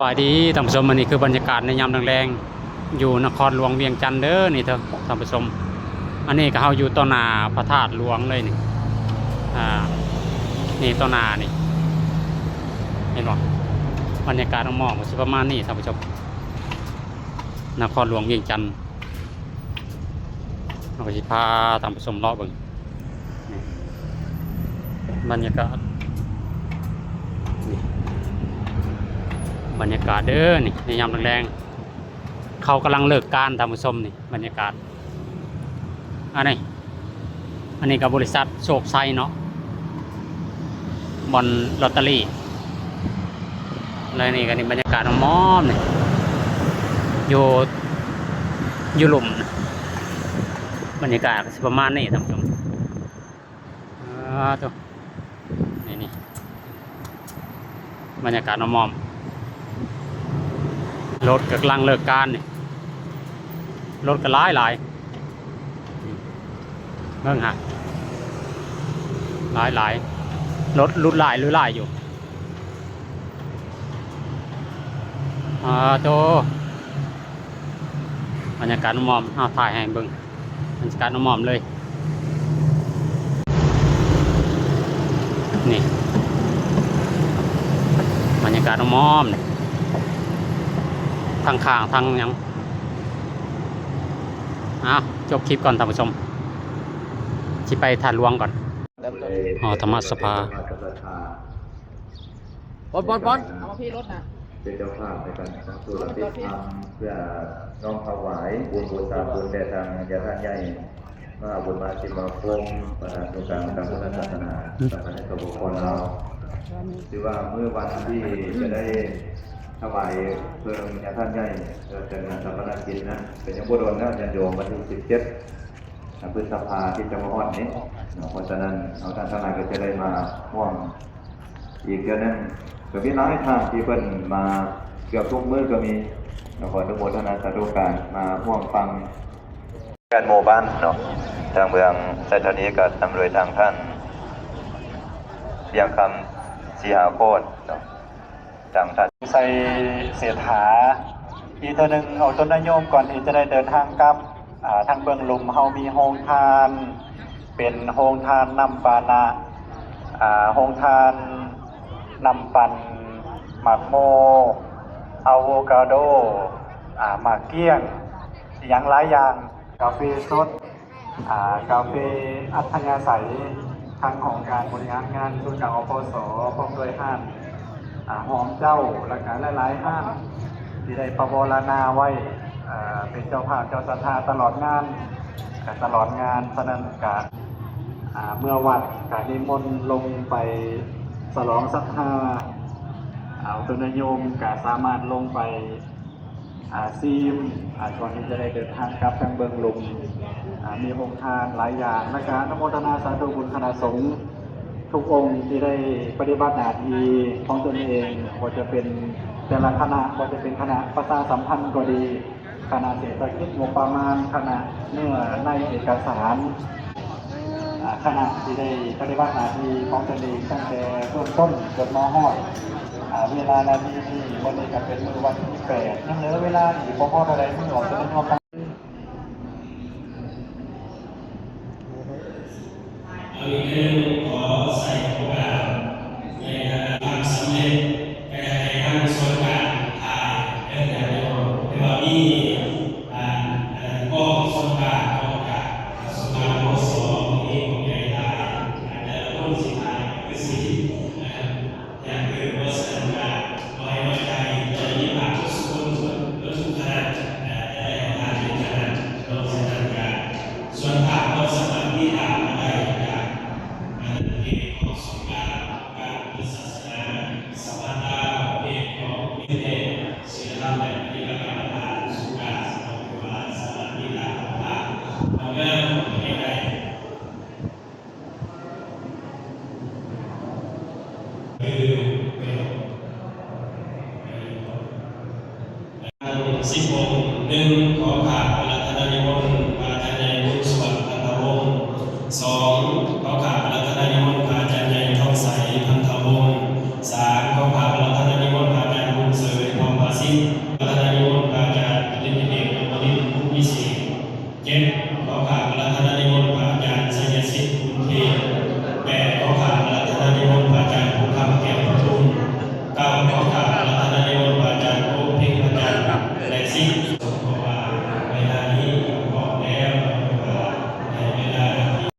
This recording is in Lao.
ສະບາຍດີທ່ານຜູ້ຊົມ, ອັນນີ້ຄືບັນຍາກາດໃນຍາມແລງໆ ຢູ່ນະຄອນຫຼວງວຽງຈັນເດີ ນີ້ເດີທ່ານຜູ້ຊົມ. ອັນນີ້ກໍເຮົາຢູ່ຕໍ່ໜ້າພະທາດຫຼວງເລີຍນີ້ ອ່າ ນີ້ຕໍ່ໜ້ານີ້ ເຫັນບໍ່? ບັນຍາກາດໝອກໆ ກໍຊິປະມານນີ້ທ່ານຜູ້ຊົມ, ນະຄອນຫຼວງວຽງຈັນ. ເຮົາກໍຊິພາທ່ານຜູ້ຊົມເລາະເບິ່ງ ນີ້ ບັນຍາກາດ ນີ້ ບັນຍາກາດເດີ ນີ້ ໃນຍາມແລງໆ ເຂົາກຳລັງເລີກການທ່ານຜູ້ຊົມ. ນີ້ບັນຍາກາດ ອັນນີ້ ອັນນີ້ກໍບໍລິສັດໂຊກໄຊເນາະ ບ່ອນລອດເຕີຣີ. ແລ້ວນີ້ກໍນີ້ບັນຍາກາດອ້ອມໆ ນີ້ ຢູ່ ຢູ່ລຸ່ມ ບັນຍາກາດກໍຊິປະມານນີ້ທ່ານຜູ້ຊົມ. ອ່າ ໂທ້ ນີ້ໆ ບັນຍາກາດອ້ອມໆ ລົດກໍກຳລັງເລີກການນີ້ ລົດກໍຫຼາຍໆ ເບິ່ງຫາ ຫຼາຍໆ ລົດຫຼຸດຫຼາຍ ຫຼຸດຫຼາຍຢູ່. ອ່າ ໂທ້ ບັນຍາກາດອ້ອມໆ ເອົາຖ່າຍໃຫ້ເບິ່ງ ບັນຍາກາດອ້ອມໆ ເລີຍ ນີ້ ບັນຍາກາດອ້ອມໆ ນີ້ ທາງຂ້າງທາງຫຍັງ. ອ່າ ຈົບຄລິບກ່ອນທ່ານຜູ້ຊົມ, ຊິໄປທາດຫຼວງກ່ອນ ຫໍທຳມະສະພາ. ປອນ ປອນ ປອນ ເອົາມາພີ້ລົດນະ ເປັນເຈົ້າພາບໃນການສ້າງໂທລະທິດທຳ ເພື່ອນ້ອມຖວາຍບຸນບູຊາຄຸນແດ່ທາງຍາທ່ານໃຫຍ່ ມະຫາບຸນມະຫາສິມມາຄົມ ປະທານອົງການສາທາລະນະສາສະໜາ ສາຂາໃນ ສປປ ລາວ. ຖືວ່າມື້ວັນທີ່ຈະໄດ້ຖວາຍເພີງຍາທ່ານໃຫຍ່ ເພື່ອຈັດງານຊາປະນະກິດນັ້ນ ກໍຍັງບໍ່ດົນແລ້ວ ຍາດໂຍມ, ວັນທີສິບເຈັດ ອ່າ ພຶດສະພາທີ່ຈະມາຮອດນີ້ເນາະ. ເພາະສະນັ້ນ ເຮົາທ່ານທັງຫຼາຍກໍຈະໄດ້ມາຮ່ວມອີກເທື່ອໜຶ່ງ. ກໍມີຫຼາຍທ່ານທີ່ເພິ່ນມາເກືອບທຸກມື້ກໍມີ, ແລ້ວກໍອະນຸໂມທະນາສາທຸການມາຮ່ວມຟັງການໝູ່ບ້ານເນາະ. ທາງເບື້ອງຊ້າຍທາງນີ້ກໍນຳໂດຍທາງທ່ານ ວຽງຄຳ ສີຫາໂຄດເນາະ. ດັ່ງທ່ານໄຊເສດຖາ ອີກເທື່ອໜຶ່ງ ອອກຕົນຍາດໂຍມ ກ່ອນທີ່ຈະໄດ້ເດີນທາງກັບ ອ່າ ທາງເບື້ອງລຸ່ມເຮົາມີໂຮງທານ ເປັນໂຮງທານນ້ຳປານະ ອ່າ ໂຮງທານນ້ຳປັ່ນ ໝາກໂມ ອາໂວກາໂດ ອ່າ ໝາກກ້ຽງ ອີ່ຫຍັງຫຼາຍຢ່າງ. ກາເຟສົດ ອ່າ ກາເຟອັດທະຍາໄສ ທັງຫ້ອງການບໍລິຫານງານສູນກາງ ອພສ ພ້ອມດ້ວຍຮ້ານ ອ່າ ຫອມເຈົ້າ ແລ້ວກະຫຼາຍໆຮ້ານທີ່ໄດ້ປະວາລະນາໄວ້ ເປັນເຈົ້າພາບເຈົ້າສັດທາຕະຫຼອດງານ ກະຕະຫຼອດງານ. ສະນັ້ນກະ ອ່າ ເມື່ອວັດກະນິມົນລົງໄປສະຫຼອງສັດທາ ອອກຕົນຍາດໂຍມກະສາມາດລົງໄປ ອ່າ ຊີມ ອ່າ ກ່ອນທີ່ຈະໄດ້ເດີນທາງກັບທາງເບື້ອງລຸ່ມ ອ່າ ມີໂຮງທານຫຼາຍຢ່າງ ແລະກະອະນຸໂມທະນາສາທຸບຸນຄະນະສົງທຸກອົງທີ່ໄດ້ປະຕິບັດໜ້າທີ່ຂອງຕົນເອງ, ບໍ່ວ່າຈະເປັນແຕ່ລະຄະນະ, ບໍ່ວ່າຈະເປັນຄະນະປະຊາສຳພັນກໍດີ, ຄະນະເສດຖະກິດ, ງົບປະມານ, ຄະນະເນື້ອໃນເອກະສານ, ອ່າ ຄະນະທີ່ໄດ້ປະຕິບັດໜ້າທີ່ຂອງຕົນເອງຕັ້ງແຕ່ເບື້ອງຕົ້ນຈົນມາຮອດ ອ່າ ເວລານາທີນີ້. ມື້ນີ້ກໍເປັນມື້ວັນທີແປດ ຍັງເຫຼືອເວລາອີກບໍ່ພໍເທົ່າໃດມື້ອອກສະໜອງ. ເອົາອີກເທື່ອໜຶ່ງ ຂໍໃຊ້ໂອກາດໃນຖານະຄວາມສຳເລັດ ກໍຢາກໃຫ້ທາງສ່ວນກາງຖ່າຍເດີ ຍາດໂຍມ ແຕ່ວ່າມີ ອ່າ ອັນນັ້ນ ກ້ອງສ່ວນກາງ ກ້ອງຈາກສຳນັກງານ ປກສ ຂອງນີ້ຂອງໃຫຍ່ຫຼາຍ ແຕ່ລະຄົນຊິຖ່າຍຄືຊິ ອ່າ ຢ່າງອື່ນບໍ່ສະດວກ ກໍບໍ່ໃຫ້ນ້ອຍໃຈ ແຕ່ມີພາບທຸກຄົນ ເບິດທຸກຄະນະ ແຕ່ໃຫ້ເຮົາຖ່າຍເປັນຄະນະ ນອກຈາກນັ້ນກໍ ສ່ວນພາບກໍສາມາດຕິດຕາມມາໄດ້ຈາກ ອ່າ ເພຈຂອງສູນກາງ ການພຸດທະສາສະໜາ ສະຫວັນລາວ ເພຈຂອງເພຈ ສິລະທຳ ແລະ ປະຕິບັດກຳມະຖານສູນກາງ ສະໜອງເທວະລາດ ສາມາດຕິດຕາມພາບງາມໆໄດ້. ສິບອົງ ໜຶ່ງ ຂໍພາບອາລາທະນານິມົນ ພະອາຈານໃຫຍ່ ບຸນສະຫວັດ ພັນທະວົງ. ສອງ ຂໍພາບອາລາທະນານິມົນ ພະອາຈານໃຫຍ່ ທອງໃສ ພັນທະວົງ. ສາມ ຂໍພາບອາລາທະນານິມົນ ພະອາຈານ ບຸນເສີຍ ທອງ ປະທານານິມົນ ພະອາຈານ ປະດິດ ເອກ ນຳມະລິນ ພູພິເສດ ເຈັດ ຂໍກາບ